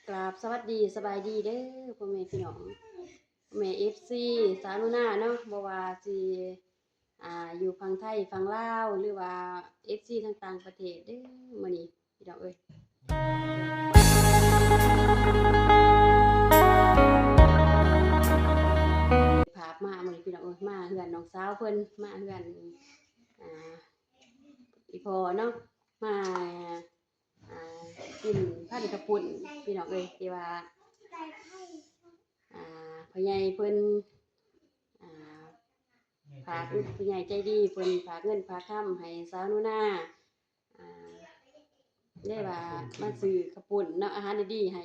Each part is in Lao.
ກາບສະຫວັດດີ ສະບາຍດີເດີ ພໍ່ແມ່ພີ່ນ້ອງ ແມ່ເອັຟຊີ ສາວໜູນາເນາະ ບໍ່ວ່າຊິ ອ່າ ຢູ່ຝັ່ງໄທ ຝັ່ງລາວ ຫຼືວ່າເອັຟຊີທາງຕ່າງປະເທດເດີ ມື້ນີ້ ພີ່ນ້ອງເອີຍ ພາບມາມື້ນີ້ ພີ່ນ້ອງເອີຍ ມາເຮືອນນ້ອງສາວເພິ່ນ ມາເຮືອນ ອ່າ ອີ່ພໍ່ເນາະ ມາ ອ່າ ກິນພັນເຂົ້າປຸ້ນ ພີ່ນ້ອງເອີຍ ທີ່ວ່າ ອ່າ ພໍ່ໃຫຍ່ເພິ່ນ ອ່າ ຝາກ ຜູ້ໃຫຍ່ໃຈດີເພິ່ນຝາກເງິນຝາກຄຳໃຫ້ສາວໜູນາ ອ່າ ໄດ້ວ່າມາຊື້ເຂົ້າປຸ້ນເນາະ ອາຫານດີໆ ໃຫ້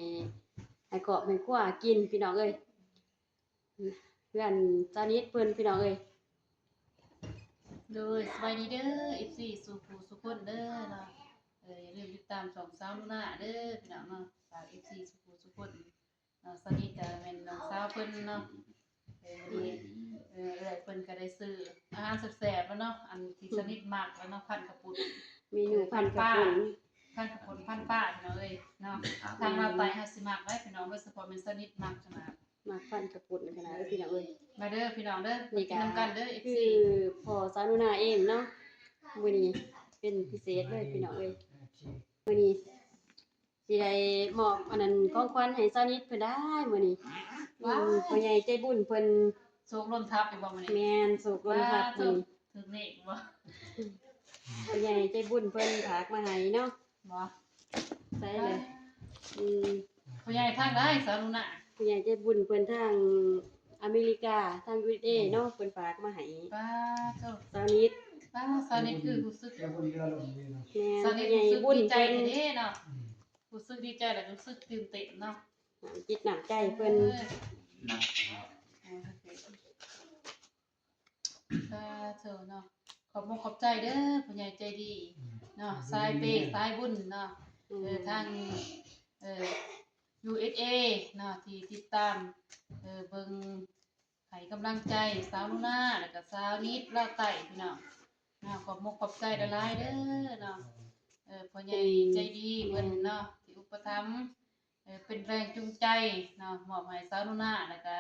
ໃຫ້ຄອບໃຫ້ຄົວກິນ ພີ່ນ້ອງເອີຍ ເຮືອນສາວນິດເພິ່ນ ພີ່ນ້ອງເອີຍ. ໂດຍ ສະບາຍດີເດີ ເອັຟຊີ ສູ່ຜູ້ສູ່ຄົນເດີເນາະ ເອີ ຢ່າລືມຕິດຕາມຊ່ອງສາວໜູນາເດີ ພີ່ນ້ອງເນາະ ຝາກ ເອັຟຊີ ສູ່ຜູ້ສູ່ຄົນ ເນາະ ສາວນິດກະແມ່ນນ້ອງສາວເພິ່ນເນາະ ເອີ ມື້ນີ້ ເອີ ເອື້ອຍເພິ່ນກະໄດ້ຊື້ອາຫານແຊບໆ ແລ້ວເນາະ ອັນທີ່ສາວນິດມັກແລ້ວເນາະ ພັນເຂົ້າປຸ້ນ ເມນູພັນເຂົ້າປຸ້ນ ພັນເຂົ້າປຸ້ນ ພັນປາ ພີ່ນ້ອງເອີຍເນາະ ທາງລາວໃຕ້ເຮົາຊິມັກໄດ໋ ພີ່ນ້ອງ ໂດຍສະເພາະແມ່ນສາວນິດມັກຂະໜາດ ມັກພັນເຂົ້າປຸ້ນຂະໜາດເດີ ພີ່ນ້ອງເອີຍ ມາເດີ ພີ່ນ້ອງເດີ ມາກິນນຳກັນເດີ ເອັຟຊີ ຄືພໍ່ສາວໜູນາເອງເນາະ ມື້ນີ້ເປັນພິເສດເລີຍ ພີ່ນ້ອງເອີຍ ມື້ນີ້ ຊິໄດ້ມອບອັນນັ້ນຂອງຂວັນໃຫ້ສາວນິດເພິ່ນໄດ້ມື້ນີ້ ມີ ວ້າວ ພໍ່ໃຫຍ່ໃຈບຸນເພິ່ນ ໂຊກລົ້ນທັບຢູ່ບໍ່ມື້ນີ້ ແມ່ນ ໂຊກລົ້ນທັບ ວ້າວ ມື້ນີ້ ຖືກເລກບໍ່ ພໍ່ໃຫຍ່ໃຈບຸນເພິ່ນຝາກມາໃຫ້ເນາະ ບໍ່ ໃສ່ເລີຍ ອືມ ພໍ່ໃຫຍ່ທາງໃດ ສາວໜູນາ ຜູ້ໃຫຍ່ໃຈບຸນເພິ່ນທາງອາເມລິກາ ທາງ ຢູເອສເອ ເນາະ ເພິ່ນຝາກມາໃຫ້ ປ້າໂທ້ ສາວນິດ ປ້າ ສາວນິດຄືຮູ້ສຶກ ແມ່ນ ສາວນິດຮູ້ສຶກດີໃຈແທ້ເດເນາະ ອືມ ຮູ້ສຶກດີໃຈ ແລະ ຮູ້ສຶກຕື່ນເຕັ້ນເນາະ ນ້ຳຈິດນ້ຳໃຈເພິ່ນ ເອີ ສາທຸເນາະ ຂອບມຸກຂອບໃຈເດີ ຜູ້ໃຫຍ່ໃຈດີເນາະ ສາຍເປ ສາຍບຸນເນາະ ເອີ ທາງ ເອີ ຢູເອສເອ ເນາະ ທີ່ຕິດຕາມ ເອີ ເບິ່ງ ໃຫ້ກຳລັງໃຈສາວໜູນາ ແລ້ວກະສາວນິດລາວໃຕ້ ພີ່ນ້ອງເນາະ ຂອບມຸກຂອບໃຈຫຼາຍໆເດີເນາະ ເອີ ພໍ່ໃຫຍ່ໃຈດີເພິ່ນເນາະ ທີ່ອຸປະຖຳ ເອີ ເປັນແຮງຈູງໃຈເນາະ ມອບໃຫ້ສາວໜູນາ ແລ້ວກະ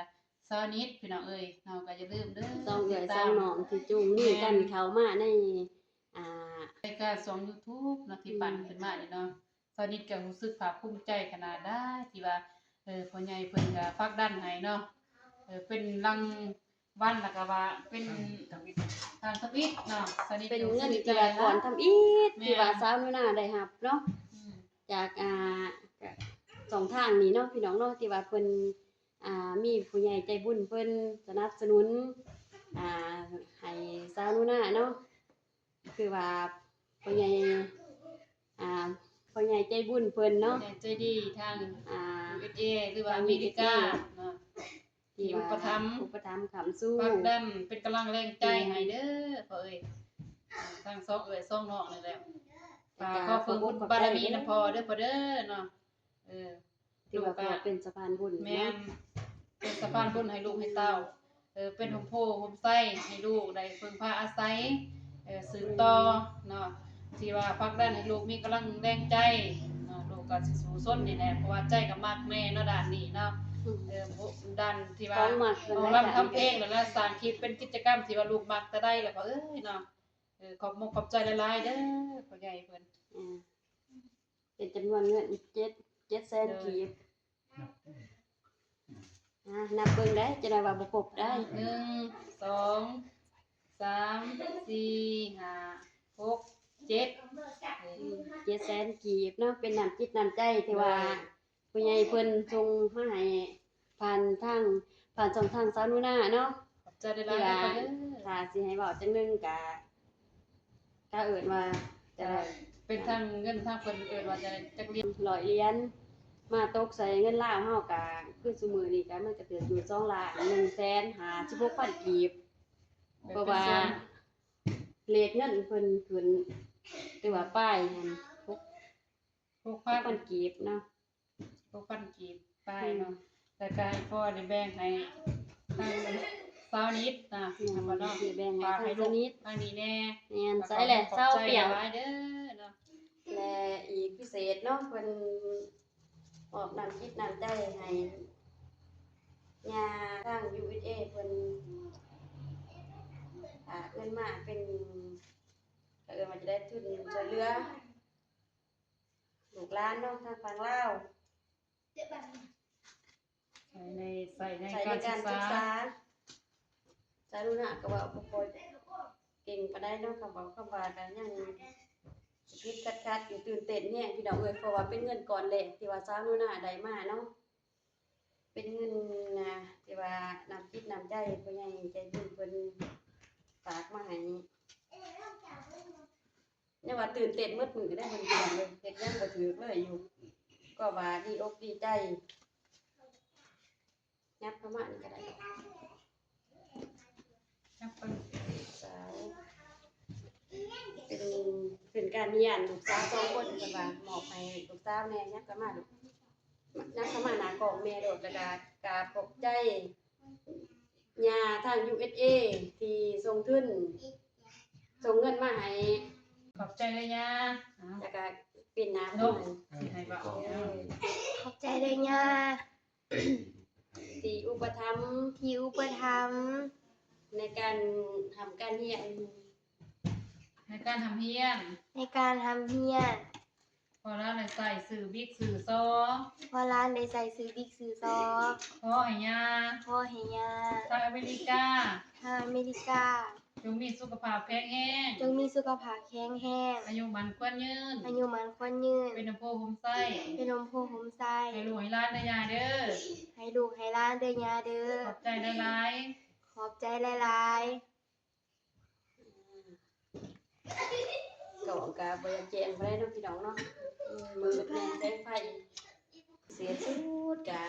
ສາວນິດ ພີ່ນ້ອງເອີຍເນາະ ກະຢ່າລືມເດີ ສອງເອື້ອຍສອງນ້ອງທີ່ຈູງມືກັນເຂົ້າມາໃນ ອ່າ ລາຍການຊ່ອງຢູທູບເນາະ ທີ່ ອືມ ປັ່ນຂຶ້ນມານີ້ເນາະ ສາວນິດກະຮູ້ສຶກພາກພູມໃຈຂະໜາດໃດ ທີ່ວ່າ ເອີ ພໍ່ໃຫຍ່ເພິ່ນກະຜັກດັນໃຫ້ເນາະ ເອີ ເປັນລາງວັນ ແລ້ວກະວ່າເປັນທຳອິດ ທຳອິດເນາະ ສາວນິດເປັນເງິນທີ່ວ່າກ່ອນທຳອິດ ແມ່ນ ທີ່ວ່າສາວໜູນາໄດ້ຮັບເນາະ ອືມ ຈາກ ອ່າ ຊ່ອງທາງນີ້ເນາະ ພີ່ນ້ອງເນາະ ທີ່ວ່າເພິ່ນ ອ່າ ມີຜູ້ໃຫຍ່ໃຈບຸນເພິ່ນສະໜັບສະໜູນ ອ່າ ໃຫ້ສາວໜູນາເນາະ ຄືວ່າພໍ່ໃຫຍ່ ອ່າ ພໍ່ໃຫຍ່ໃຈບຸນເພິ່ນເນາະ ຜູ້ໃຫຍ່ໃຈດີທາງ ອ່າ ຢູເອສເອ ຫຼືວ່າອາເມລິກາເນາະ ທີ່ອຸປະຖຳ ອຸປະຖຳຄ້ຳຊູ ຜັກດັນ ເປັນກຳລັງແຮງໃຈໃຫ້ເດີພໍ່ເອີຍ ທັງສອງເອື້ອຍສອງນ້ອງນີ້ແຫຼະ ຝາກຂໍເພິ່ງບຸນບາລະມີນຳພໍ່ເດີພໍ່ເດີເນາະ ເອີ ຖືວ່າພໍ່ເປັນສະພານບຸນ ແມ່ນ ເປັນສະພານບຸນໃຫ້ລູກໃຫ້ເຕົ້າ ເອີ ເປັນຮົ່ມໂພຮົ່ມໄຊໃຫ້ລູກໄດ້ເພິ່ງພາອາໄສ ເອີ ສືບຕໍ່ເນາະ ທີ່ວ່າຜັກດັນໃຫ້ລູກມີກຳລັງແຮງໃຈເນາະ ລູກກະຊິສູ້ຊົນນີ້ແຫຼະ ເພາະວ່າໃຈກະມັກແນ່ເນາະ ດ້ານນີ້ເນາະ ເອີ ດ້ານທີ່ວ່າຂອງມັກ ຮ້ອງລຳທຳເພງ ແລ້ວລະສ້າງຄລິບເປັນກິດຈະກຳທີ່ວ່າລູກມັກແຕ່ໃດແລ້ວພໍ່ເອີຍເນາະ ເອີ ຂອບມຸກຂອບໃຈຫຼາຍໆເດີພໍ່ໃຫຍ່ເພິ່ນ ເປັນຈຳນວນເງິນເຈັດ ເຈັດແສນກີບ ນັບເບິ່ງ ອ່າ ນັບເບິ່ງໄດ້ ຈະໄດ້ວ່າບໍ່ຄົບໄດ້ ໜຶ່ງ ສອງ ສາມ ສີ່ ຫ້າ ຫົກ ເຈັດ ເຈັດແສນກີບເນາະ ເປັນນ້ຳຈິດນ້ຳໃຈທີ່ວ່າ ໂດຍ ຜູ້ໃຫຍ່ເພິ່ນສົ່ງມາໃຫ້ຜ່ານທາງ ຜ່ານຊ່ອງທາງສາວໜູນາເນາະ ຂອບໃຈຫຼາຍໆເດີ ຖ້າຊິໃຫ້ເວົ້າຈັ່ງໜຶ່ງກະ ກະເອີ້ນວ່າຈະໄດ້ ເປັນທາງເງິນທາງເພິ່ນເອີ້ນວ່າຈະໄດ້ຈັກຫຼຽນ ຮ້ອຍຫຼຽນ ມາຕົກໃສ່ເງິນລາວເຮົາກະ ຄືຊຸມື້ນີ້ກະມັນກະຖືກຢູ່ສອງລ້ານໜຶ່ງແສນຫ້າສິບຫົກພັນກີບ ເພາະວ່າເລດເງິນເພິ່ນຂຶ້ນ ແຕ່ວ່າປາຍຫັ້ນ ຫົກພັນ ຫົກພັນກີບເນາະ ຫົກພັນກີບປາຍເນາະ ແລ້ວກະໃຫ້ພໍ່ໄດ້ແບ່ງໃຫ້ທາງສາວນິດນະ ແມ່ນ ເນາະ ຊິແບ່ງໃຫ້ທາງສາວນິດ ທາງນີ້ແນ່ ແມ່ນ ໃສ່ແຫຼະ ຂອບໃຈຫຼາຍໆເດີເນາະ ແລະ ອີກພິເສດເນາະ ເພິ່ນ ມອບນ້ຳຈິດນ້ຳໃຈໃຫ້ຍ່າທາງ ຢູເອສເອ ເພິ່ນ ຝາກເງິນມາເປັນ ກະເອີ້ນວ່າຈະໄດ້ທຶນຊ່ວຍເຫຼືອລູກຫຼານເນາະ ທາງຝັ່ງລາວ ໃຊ້ໃນ ໃຊ້ໃນ ໃຊ້ໃນການສຶກສາ ການສຶກສາ. ສາວໜູນາກໍເວົ້າບໍ່ຄ່ອຍເກັ່ງປານໃດເນາະ ຄຳເວົ້າຄຳວ່າກໍຍັງຕິດຂັດໆຢູ່ ຕື່ນເຕັ້ນແຮງພີ່ນ້ອງເອີຍ ເພາະວ່າເປັນເງິນກ້ອນແລກທີ່ວ່າສາວໜູນາໄດ້ມາເນາະ ເປັນເງິນນະ ທີ່ວ່ານ້ຳຈິດນ້ຳໃຈ ຜູ້ໃຫຍ່ໃຈບຸນເພິ່ນຝາກມາໃຫ້. ຍັງວ່າຕື່ນເຕັ້ນໝົດມື້ເດ້ ເພິ່ນເຮັດຫຍັງບໍ່ຖືກເລີຍຢູ່ ກໍວ່າດີອົກດີໃຈ. ຫຍັບເຂົ້າມານີ້ກໍໄດ້ດອກ ຫຍັບໄປ ສາວ ເປັນ ເປັນການຮຽນ ລູກສາວສອງຄົນ ເພິ່ນວ່າມອບໃຫ້ລູກສາວແດ່ ຫຍັບເຂົ້າມາລູກ ຫຍັບເຂົ້າມາໜ້າກ້ອງແມ່ໂລດ ແລ້ວກໍກາບຂອບໃຈ ຍ່າທາງ ຢູເອສເອ ທີ່ສົ່ງທຶນ ສົ່ງເງິນມາໃຫ້ ຂອບໃຈເດີຍ່າ ແລ້ວກະປິ່ນໜ້າມາໃຫ້ ເອີ ຊິໃຫ້ເວົ້າ ເອີ ຂອບໃຈເດີຍ່າ ທີ່ອຸປະຖຳ ທີ່ອຸປະຖຳໃນການຮ່ຳການຮຽນ ໃນການຮ່ຳຮຽນ ໃນການຮ່ຳຮຽນ. ຂໍຫຼານໄດ້ໃສ່ຊື່ບິກຊື່ຊໍ ຂໍຫຼານໄດ້ໃສ່ຊື່ບິກຊື່ຊໍ ຂໍໃຫ້ຍ່າ ຂໍໃຫ້ຍ່າ ທາງອາເມລິກາ ທາງອາເມລິກາ ຈົ່ງມີສຸຂະພາບແຂງແຮງ ຈົ່ງມີສຸຂະພາບແຂງແຮງ ອາຍຸໝັ້ນຂວັນຍືນ ອາຍຸໝັ້ນຂວັນຍືນ ເປັນຮົ່ມໂພຮົ່ມໄຊ ເປັນຮົ່ມໂພຮົ່ມໄຊ ໃຫ້ລູກໃຫ້ຫຼານເດີຍ່າເດີ ໃຫ້ລູກໃຫ້ຫຼານເດີຍ່າເດີ ຂອບໃຈຫຼາຍໆ ຂອບໃຈຫຼາຍໆ. ກ້ອງກະບໍ່ຢາກແຈ້ງປານໃດເນາະພີ່ນ້ອງເນາະ ມືດແດ່ ແສງໄຟ ເສຍສຸດກະ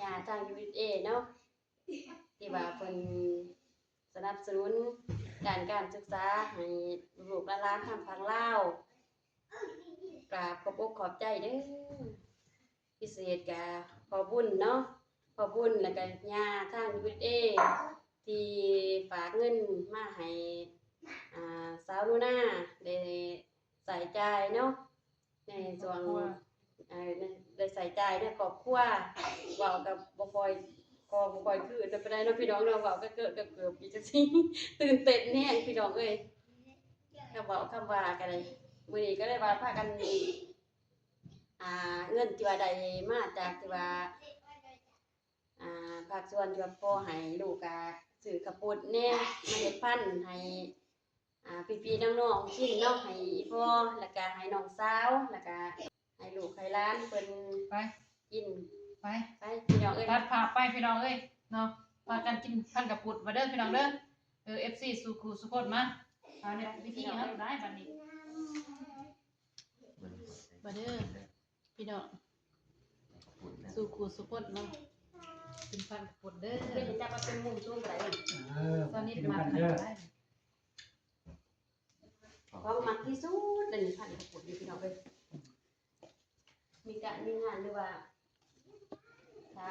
ຍ່າທາງ ຢູເອສເອ ເນາະ ທີ່ວ່າເພິ່ນສະໜັບສະໜູນດ້ານການສຶກສາໃຫ້ລູກໆຫຼານໆທາງຝັ່ງລາວ ກາບຂອບອົກຂອບໃຈເດີ. ພິເສດກະພໍ່ບຸນເນາະ ພໍ່ບຸນ ແລ້ວກະຍ່າທາງ ຢູເອສເອ ທີ່ຝາກເງິນມາໃຫ້ ອ່າ ສາວໜູນາໄດ້ໃຊ້ຈ່າຍເນາະ ໃນຊ່ວງ ເອີ ໄດ້ໃຊ້ຈ່າຍໃນຄອບຄົວ ເວົ້າກໍບໍ່ຄ່ອຍ ກໍບໍ່ຄ່ອຍຄືນປານໃດເນາະພີ່ນ້ອງເນາະ ເວົ້າກໍເກີບໆຢູ່ຈັ່ງຊີ້ ຕື່ນເຕັ້ນແຮງພີ່ນ້ອງເອີຍ ຄຳເວົ້າຄຳວ່າກໍໄດ້ ມື້ນີ້ກໍເລີຍວ່າພາກັນ ອ່າ ເງິນທີ່ວ່າໄດ້ມາຈາກທີ່ວ່າ ອ່າ ພາກສ່ວນທີ່ວ່າພໍໃຫ້ລູກກະຊື້ເຂົ້າປຸ້ນແດ່ ມາເຮັດພັນໃຫ້ ອ່າ ພີ່ໆນ້ອງໆກິນເນາະ ໃຫ້ອີ່ພໍ່ ແລ້ວກະໃຫ້ນ້ອງສາວ ແລ້ວກະໃຫ້ລູກໃຫ້ຫຼານເພິ່ນ ໄປ ກິນ ໄປ ໄປ ພີ່ນ້ອງເອີຍ ຕັດພາບໄປພີ່ນ້ອງເອີຍເນາະ ພາກັນກິນພັນເຂົ້າປຸ້ນ ມາເດີພີ່ນ້ອງເດີ ເອີ ເອັຟຊີ ສູ່ຄູ່ສູ່ຄົນ ມາ ເອົານີ້ ວິທີເຮົາໄດ້ບັດນີ້ ມາເດີ ພີ່ນ້ອງ ສູ່ຄູ່ສູ່ຄົນເນາະ ກິນພັນເຂົ້າປຸ້ນເດີ ເດີ ຈັບມາເປັນມຸມສູງກໍໄດ້ ເອີ ຕອນນີ້ ກິນນຳກັນເດີ ຂອງມັກທີ່ສຸດເລີຍນີ້ ພັນເຂົ້າປຸ້ນນີ້ ພີ່ນ້ອງເອີຍ ມີການມີງານ ຫຼືວ່າຖ້າ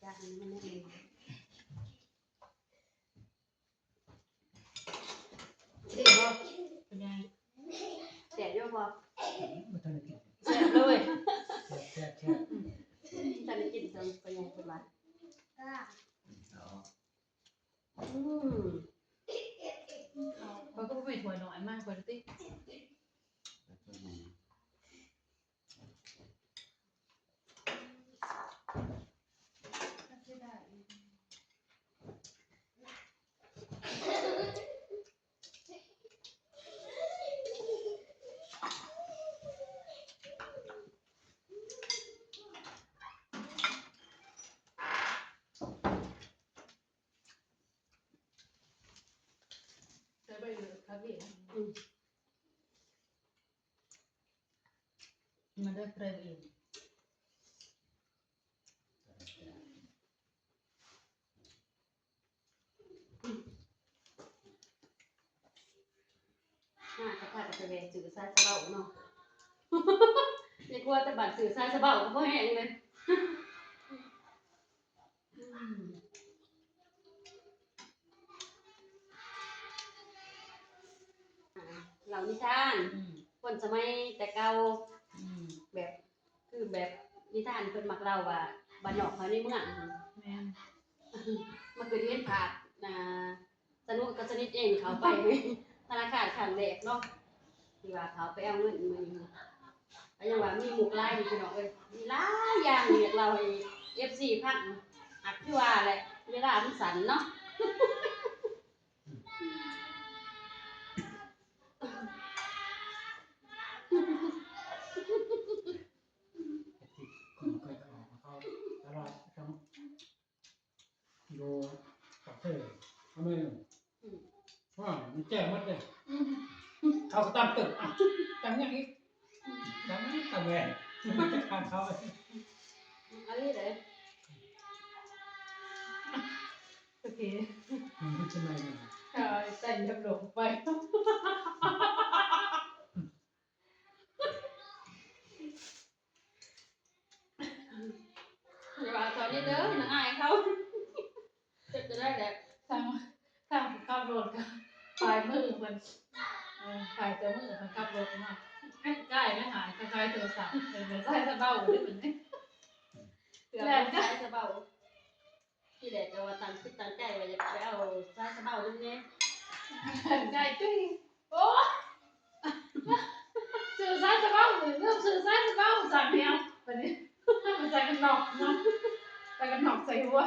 ຈານມັນຍັງ ເປັນບໍ່? ເປັນໄງ? ແຊບຢູ່ບໍ່ພໍ່? ບໍ່ທັນໄດ້ກິນ ແຊບເລີຍ ແຊບໆໆ ອືມ ບໍ່ທັນໄດ້ກິນ ເພິ່ນ ເພິ່ນວ່າ ອືມ ຂ້ອຍກໍບໍ່ມີຖ້ວຍນ້ອຍມາໃຫ້ຂ້ອຍຕິ. ອືມ ມາເດີ ເພຣມອີກ ມາກະພາກັນໄປແວ່ຊື້ສາຍສະເບົາເນາະ ຢ່າກົວແຕ່ບາດຊື້ສາຍສະເບົາກໍບໍ່ແຫ້ງເລີຍ. ອືມ ອ່າ ລ ນິທານ ອືມ ຄົນສະໄໝແຕ່ເກົ່າ ອືມ ແບບ ຄືແບບນິທານເພິ່ນມັກເລົ່າວ່າ ບ້ານນອກເຮົາໃນເມືອງຫັ້ນ ແມ່ນ ມັນກໍເຫັນພາບ ອ່າ ສະໜຸກກັບສະໜິດເອງເຂົ້າໄປທະນາຄານຄັ້ງແລກເນາະ ທີ່ວ່າເຂົ້າໄປເອົາເງິນມື້ນີ້ ກໍຍັງວ່າມີມຸກຫຼາຍຢູ່ ພີ່ນ້ອງເອີຍ ມີຫຼາຍຢ່າງທີ່ຢາກເລົ່າໃຫ້ເອັຟຊີຟັງ ຫາກຄືວ່າແຫຼະ ເວລາມັນສັ້ນເນາະ. ຄົນເຄີຍອອກມາເຂົ້າຕະຫຼາດ ຢູ່ປາກເຊ ເອົາແມ່ນ ອືມ ວ່າມັນແຈ້ໝົດເດ້ ອືມ ເຂົາກໍຕຳຕຶບ ອ້າວ ຕຳຫຍັງອີກ ຕຳຫຍັງ ຕຳແວ່ນ ມັນຈະຂ້າມເຂົາ ອືມ ອັນນີ້ເດ້ ໂອເຄ ມັນຈະມາຫຍັງ ເອີ ໃສ່ລຽບລົງໄປ. ຢ່າວ່າເຂົານີ້ເດີ ນາງອາຍເຂົາ ເຈັບຈະໄດ້ແຫຼະ ທາງ ທາງຜູ້ຂັບລົດກໍປາຍມືເພິ່ນ ເອີ ປາຍແຕ່ມືເພິ່ນຂັບລົດມາ ໃກ້ໆ ໄປຫາຂາຍໂທລະສັບ ເພິ່ນກໍໃຊ້ສະເບົາເດ້ ເພິ່ນນີ້ ເກືອບໃຊ້ສະເບົາ. ທີແລກກໍວ່າຕັ້ງຈິດຕັ້ງໃຈວ່າຢາກໄປເອົາສາຍສະເບົານຳແດ່ ໃຈຕິ ໂອ້ ຊື້ສາຍສະເບົາ ລືມຊື້ສາຍສະເບົາ ສັ່ງແນວ ບັດນີ້ ໃສ່ກັນນອກເນາະ ໃສ່ກັນນອກໃສ່ຫົວ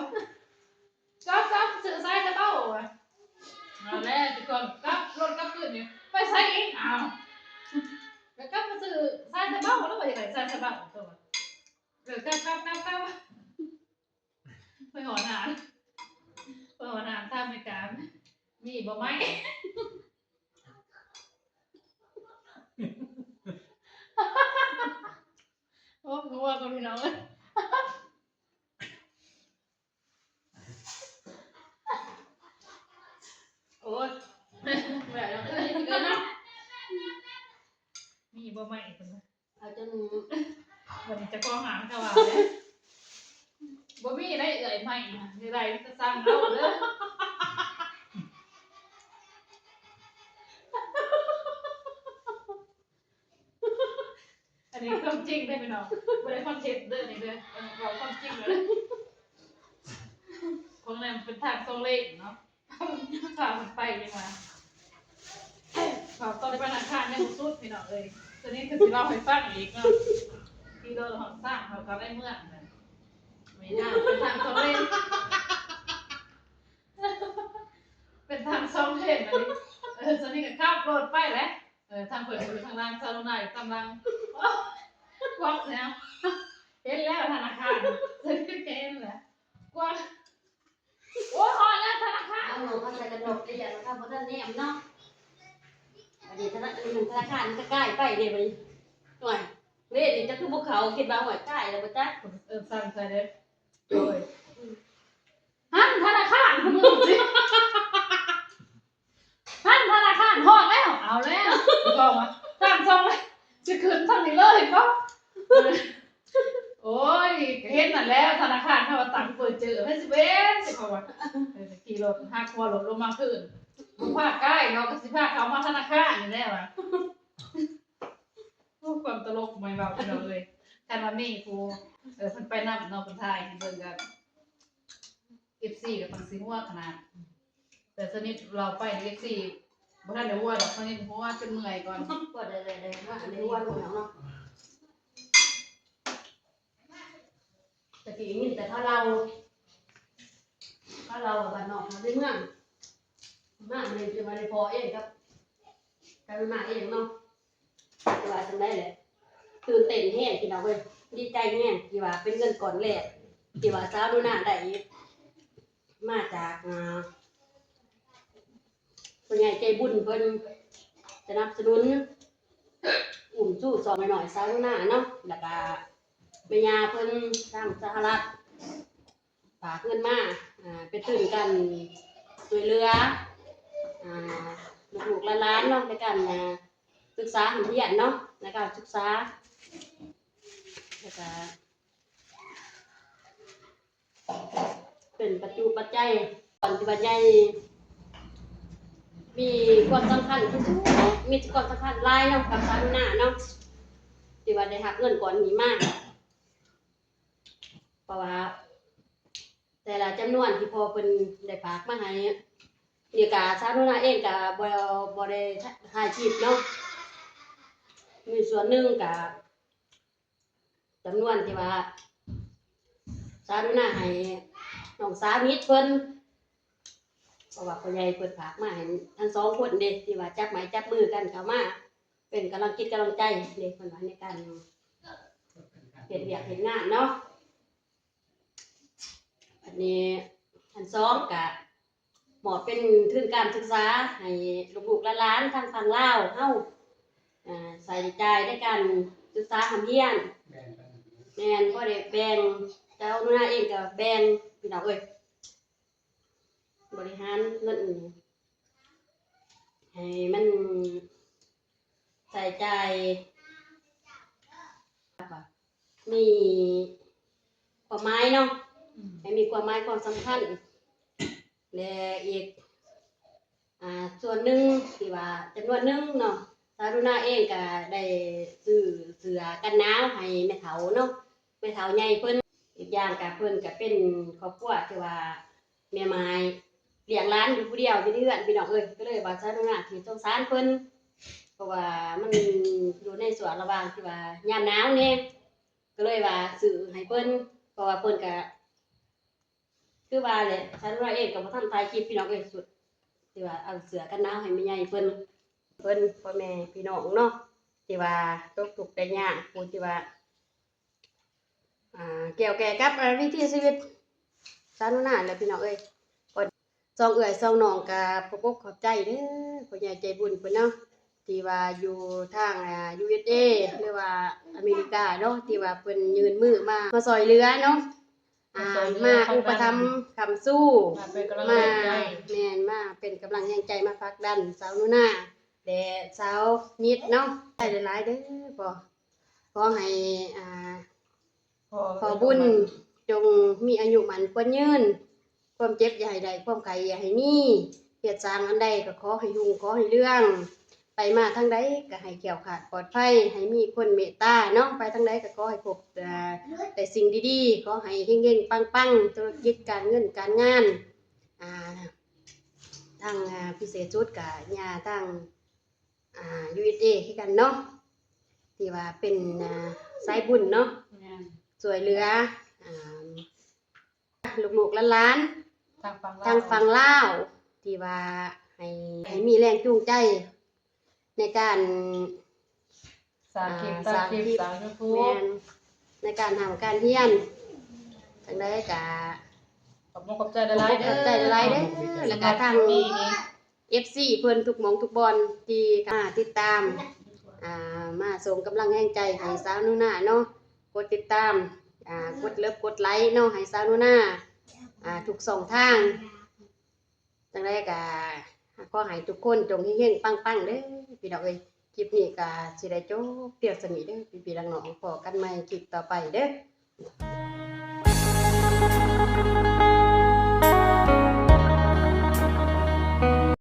ກັບ ກັບ ຊື້ສາຍສະເບົາ ວ່າ ເອົາແລ້ວ ທຸກຄົນ ກັບລົດກັບຄືນນີ້ ໄປໃສອີກ ອ້າວ ແລ້ວກັບມາຊື້ສາຍສະເບົາ ແລ້ວວ່າຢາກໄດ້ສາຍສະເບົາ ຕົວ ເອີ ກັບ ກັບ ກັບ ກັບ. ໄປຫອນຫານ ໄປຫອນຫານ ຖາມແມ່ຄ້າ ມີບໍ່ໄມ້ ໂອ້ ຫົວກໍພີ່ນ້ອງເອີຍ ໂອ້ຍ ແບບນັ້ນຄືເນາະ ມີບໍ່ໄມ້ເພິ່ນວ່າ. ເອົາຈົນ ບັດນີ້ເຈົ້າຂອງຮ້ານກໍວ່າເດ້ ບໍ່ມີໄດ້ເອື້ອຍໃໝ່ນະ ຊິໄດ້ມີແຕ່ສັ່ງເອົາເດີ ອັນນີ້ຄວາມຈິງເດ້ພີ່ນ້ອງ ບໍ່ໄດ້ຄອນເທັນເດີນີ້ເດີ ເອີ ເວົ້າຄວາມຈິງເລີຍ ຂອງນັ້ນເປັນທາງສອງເລນເນາະ. ພາເພິ່ນໄປຈັ່ງວ່າ ເຂົາຕ້ອງໄປທະນາຄານຍັງບໍ່ສຸດພີ່ນ້ອງເອີຍ ຕອນນີ້ຄືຊິເລົ່າໃຫ້ຟັງອີກເນາະ ຂີ່ລົດຮອດຊານເຂົາກໍໄດ້ເມືອງແຫຼະ ມີໜ້າເປັນທາງສອງເລນ ເປັນທາງສອງເລນອັນນີ້ ເອີ ຕອນນີ້ກໍຂັບລົດໄປແຫຼະ ເອີ ທາງເພິ່ນຢູ່ທາງຫຼັງ ຊາວໂລນາຢູ່ຕາມຫຼັງ ກວັກແລ້ວ ເຫັນແລ້ວທະນາຄານ ຕອນນີ້ກໍເຫັນແລ້ວ ກວັກ ໂອ້ຍ ຮອດແລ້ວທະນາຄານ ເອົາເຂົ້າໃສ່ກະດອກໄດ້ຢ່າງ ຖ້າບໍ່ທັນແນມເນາະ ອັນນີ້ທະນາ ທະນາຄານມັນກໍກາຍໄປເດ້ບັດນີ້ ໂອ້ຍ ເລນນີ້ຈັກຄືບໍ່ເຂົ້າ ຄິດວ່າ ໂອ້ຍ ກາຍແລ້ວບໍ່ຈັກ ເອີ ສັ່ງໃສ່ເດ້ ໂອ້ຍ ຫັ້ນທະນາຄານ ຫັ້ນທະນາຄານ ຮອດແລ້ວ ເອົາແລ້ວ ເຂົາວ່າ ທາງຊ່ອງ ຊິຂຶ້ນທາງນີ້ເລີຍເນາະ ໂອ້ຍ ກໍເຫັນນັ້ນແຫຼະ ທະນາຄານເຂົາວ່າຕັ້ງເປີດເຈີ ໃຜຊິເປັນ ເຂົາວ່າ ເອີ ຂີ່ລົດ ຫາຂົວລົດລົງມາຄືນ ບໍ່ພາກາຍເນາະ ກໍຊິພາເຂົາມາທະນາຄານນີ້ແຫຼະວ່າ ໂອ້ ຄວາມຕະຫຼົກໃໝ່ເວົ້າ ພີ່ນ້ອງເອີຍ ຄັນວ່າມີຜູ້ ເອີ ເພິ່ນໄປນຳເນາະ ເພິ່ນຖ່າຍໃຫ້ເບິ່ງກໍ ເອັຟຊີກໍຕ້ອງຊິຫົວຂະໜາດ ແຕ່ສະໜິດເລົ່າໄປ ເອັຟຊີບໍ່ທັນໄດ້ຫົວດອກ ສະໜິດຫົວຈົນເມື່ອຍກ່ອນ ກໍໄດ້ ໄດ້ ໄດ້ ໄດ້ຫົວເນາະ ຕະກີ້ໄດ້ຍິນແຕ່ເຂົາເລົ່າ ເຂົາເລົ່າວ່າບ້ານນອກເຮົາໃນເມືອງ ມາແມ່ນຈະວ່າໄດ້ພໍ້ເອງກັບ ກັບມາເອງເນາະ ແຕ່ວ່າຈັ່ງໃດແຫຼະ ຕື່ນເຕັ້ນແຮງພີ່ນ້ອງເອີຍ ດີໃຈແຮງທີ່ວ່າເປັນເງິນກ້ອນແລກ ທີ່ວ່າສາວໜູນາໄດ້ມາຈາກ ອ່າ ຜູ້ໃຫຍ່ໃຈບຸນເພິ່ນສະໜັບສະໜູນ ອຸ້ມຊູສອງນ້ອຍໆ ສາວໜູນາເນາະ ແລ້ວກະແມ່ຍ່າເພິ່ນທາງສະຫະລັດ ຝາກເງິນມາ ອ່າ ເປັນທຶນການຊ່ວຍເຫຼືອ ອ່າ ລູກໆຫຼານໆເນາະ ໃນການ ອ່າ ສຶກສາຮ່ຳຮຽນເນາະ ໃນການສຶກສາ ແລ້ວກະເປັນປັດຈຸປັດໄຈ ກ່ອນທີ່ວ່າໃຫຍ່ ມີຄວາມສຳຄັນທີ່ສຸດ ມີຄວາມສຳຄັນຫຼາຍເນາະ ກັບສາວໜູນາເນາະ ທີ່ວ່າໄດ້ຮັບເງິນກ້ອນນີ້ມາ ເພາະວ່າແຕ່ລະຈຳນວນທີ່ພໍ່ເພິ່ນໄດ້ຝາກມາໃຫ້ ນີ້ກະສາວໜູນາເອງກະບໍ່ ບໍ່ໄດ້ຖ່າຍຄລິບເນາະ ມີສ່ວນໜຶ່ງກະ ຈຳນວນທີ່ວ່າສາວໜູນາໃຫ້ນ້ອງສາວນິດເພິ່ນ ເພາະວ່າພໍ່ໃຫຍ່ເພິ່ນຝາກມາໃຫ້ທັງສອງຄົນເດ້ ທີ່ວ່າຈັບໄມ້ຈັບມືກັນເຂົ້າມາເປັນກຳລັງຈິດກຳລັງໃຈເດ້ ເພິ່ນວ່າໃນການເຮັດວຽກເຮັດງານເນາະ. ບັດນີ້ອັນສອງກະ ມອບເປັນທຶນການສຶກສາໃຫ້ລູກໆຫຼານໆທາງຝັ່ງລາວເຮົາ ອາ ໃຊ້ຈ່າຍໃນການສຶກສາຮ່ຳຮຽນ ແມ່ນ ພໍໄດ້ແບ່ງ ເຈົ້າໜູນາເອງກໍແບ່ງ ພີ່ນ້ອງເອີຍ ບໍລິຫານເງິນໃຫ້ມັນ ໃຊ້ຈ່າຍ ມີຄວາມໝາຍເນາະ ໃຫ້ມີຄວາມໝາຍຄວາມສຳຄັນ ແລະ ອີກ ອາ ສ່ວນໜຶ່ງທີ່ວ່າຈຳນວນໜຶ່ງເນາະ ສາວໜູນາເອງກະໄດ້ຊື້ເສື້ອກັນໜາວໃຫ້ແມ່ເຖົ້າເນາະ ແມ່ເຖົ້າໃຫຍ່ເພິ່ນ ອີກຢ່າງກະເພິ່ນກະເປັນຄອບຄົວທີ່ວ່າ ແມ່ໝ້າຍລ້ຽງຫຼານຢູ່ຜູ້ດຽວຢູ່ໃນເຮືອນ ພີ່ນ້ອງເອີຍ ກໍເລີຍວ່າສາວໜູນາທີ່ສົງສານເພິ່ນ ເພາະວ່າມັນຢູ່ໃນຊ່ວງລະຫວ່າງທີ່ວ່າຍາມໜາວແດ່ ກໍເລີຍວ່າຊື້ໃຫ້ເພິ່ນ ເພາະວ່າເພິ່ນກະ ຄືວ່າແຫຼະ ສາວໜູນາເອງກໍບໍ່ທັນຖ່າຍຄລິບ ພີ່ນ້ອງເອີຍ ສຸດທີ່ວ່າເອົາເສື້ອກັນໜາວໃຫ້ແມ່ໃຫຍ່ເພິ່ນ ເພິ່ນ ພໍ່ແມ່ພີ່ນ້ອງເນາະ ທີ່ວ່າຕົກທຸກໄດ້ຍາກ ຜູ້ທີ່ວ່າ ອ່າ ກ່ຽວແກ່ກັບ ເອີ ວິຖີຊີວິດສາວໜູນາແຫຼະ ພີ່ນ້ອງເອີຍ ກໍສອງເອື້ອຍສອງນ້ອງກໍຂອບອົກຂອບໃຈເດີ ຜູ້ໃຫຍ່ໃຈບຸນເພິ່ນເນາະ ທີ່ວ່າຢູ່ທາງ ອ່າ ຢູເອສເອ ຫຼືວ່າອາເມລິກາເນາະ ທີ່ວ່າເພິ່ນຍື່ນມືມາ ມາຊ່ອຍເຫຼືອເນາະ ອ່າ ມາອຸປະຖຳຄ້ຳຊູ ມາເປັນກຳລັງແຮງໃຈ ແມ່ນ ມາເປັນກຳລັງແຮງໃຈ ມາຜັກດັນສາວໜູນາ ແລະ ສາວນິດເນາະ ໃຈຫຼາຍໆເດີພໍ່ ຂໍໃຫ້ ອ່າ ພໍ່ບຸນຈົ່ງມີອາຍຸໝັ້ນຂວັນຍືນ ຄວາມເຈັບຢ່າໃຫ້ໄດ້ ຄວາມໄຂ້ຢ່າໃຫ້ມີ ເຮັດສ້າງອັນໃດກໍຂໍໃຫ້ຮຸ່ງ ຂໍໃຫ້ເຮືອງ ໄປມາທາງໃດກໍໃຫ້ແຄ້ວຄາດປອດໄພ ໃຫ້ມີຄົນເມດຕາເນາະ ໄປທາງໃດກໍຂໍໃຫ້ພົບ ເອີ ແຕ່ສິ່ງດີໆ ຂໍໃຫ້ເຮັງໆ ປັງໆ ທຸລະກິດການເງິນການງານ ອ່າ ທາງ ອ່າ ພິເສດສຸດກໍຍ່າທາງ ອ່າ ຢູເອສເອ ຄືກັນເນາະ ທີ່ວ່າເປັນ ອ່າ ສາຍບຸນເນາະ ແມ່ນ ຊ່ວຍເຫຼືອ ອ່າ ລູກໆຫຼານໆ ທາງຝັ່ງລາວ ທາງຝັ່ງລາວ ທີ່ວ່າໃຫ້ ໃຫ້ມີແຮງຈູງໃຈໃນການ ສ້າງຄລິບ ອ່າ ສ້າງຄລິບ ສ້າງ YouTube ແມ່ນ ໃນການຮ່ຳການຮຽນ ຈັ່ງໃດກະ ຂອບມຸກຂອບໃຈຫຼາຍໆເດີ ຂອບໃຈຫຼາຍໆເດີ ແລ້ວກະທາງ ເອັຟຊີ ເພິ່ນທຸກໝ່ອງທຸກບ່ອນທີ່ມາຕິດຕາມ ອ່າ ມາສົ່ງກຳລັງແຮງໃຈໃຫ້ສາວໜູນາເນາະ ກົດຕິດຕາມ ອ່າ ກົດເລີບ ກົດໄລເນາະ ໃຫ້ສາວໜູນາ ອ່າ ທຸກຊ່ອງທາງ ຈັ່ງໃດກະຂໍໃຫ້ທຸກຄົນຈົ່ງເຮັງໆ ປັງໆເດີ ພີ່ນ້ອງເອີຍ ຄລິບນີ້ກະຊິໄດ້ຈົບພຽງສ່ຳນີ້ເດີ ພີ່ໆນ້ອງໆ ພໍ້ກັນໃໝ່ຄລິບຕໍ່ໄປເດີ.